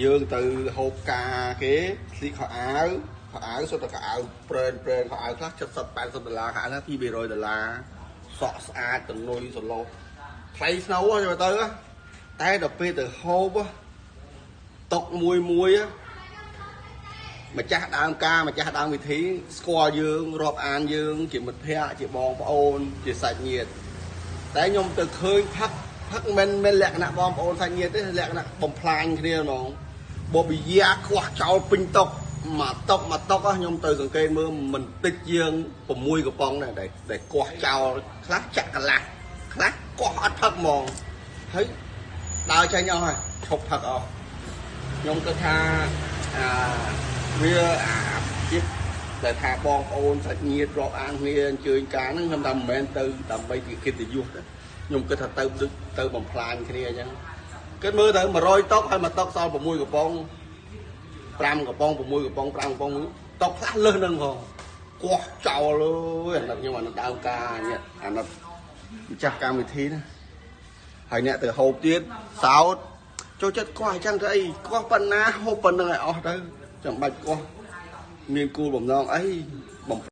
យើងទៅហូបការគេស្លៀកខោអាវខោអាវសុទ្ធតែខោអាវប្រេនប្រេនខោអាវខ្លះ70 80ដុល្លារខោអាវខ្លះ2 300ដុល្លារសក់ស្អាតតនុយសឡុកថ្លៃស្នូចូលទៅតែដល់ពេលទៅហូបតុកមួយមួយម្ចាស់ដើមការម្ចាស់ដើមវិធីស្គាល់យើងរាប់អានយើងជាមិត្តភ័ក្តិជាបងប្អូនជាសាច់ញាតិតែខ្ញុំទៅឃើញផឹកផឹកមិនមិនលក្ខណៈបងប្អូនសាច់ញាតិទេលក្ខណៈបំផ្លាញគ្នាហ្មងបបិយាខ្វះចោលពេញតុកមួយតុកមួយតុកខ្ញុំទៅសង្កេតមើលមិនតិចជាង6កំប៉ុងដែរដែលកោះចោលខ្លះចាក់កន្លះខ្លះកោះអត់ផឹកហ្មងហើយដើរចេញអស់ហើយឈប់ផឹកអស់ខ្ញុំគិតថាអាវាអាជាតិដែលថាបងប្អូនសាច់ញាតិរាប់អានគ្នាអញ្ជើញការហ្នឹងខ្ញុំថាមិនមែនទៅដើម្បីជាកិត្តិយសទេខ្ញុំគិតថាទៅដូចទៅបំផ្លាញគ្នាអញ្ចឹងគិតមើលទៅ100តុកហើយមួយតុកសល់6កំប៉ុង5កំប៉ុង6កំប៉ុង5កំប៉ុងតុកខ្លះលើសនឹងផងកោះចោលអើយអាណិតខ្ញុំអាណិតដើមការញាតិអាណិតម្ចាស់កម្មវិធីណាហើយអ្នកទៅហូបទៀតសោតចូលចិត្តកោះអញ្ចឹងទៅអីកោះប៉ុណ្ណាហូបប៉ុណ្្នឹងឲ្យអស់ទៅចាំបាច់កោះមានគោលបំណងអីបំ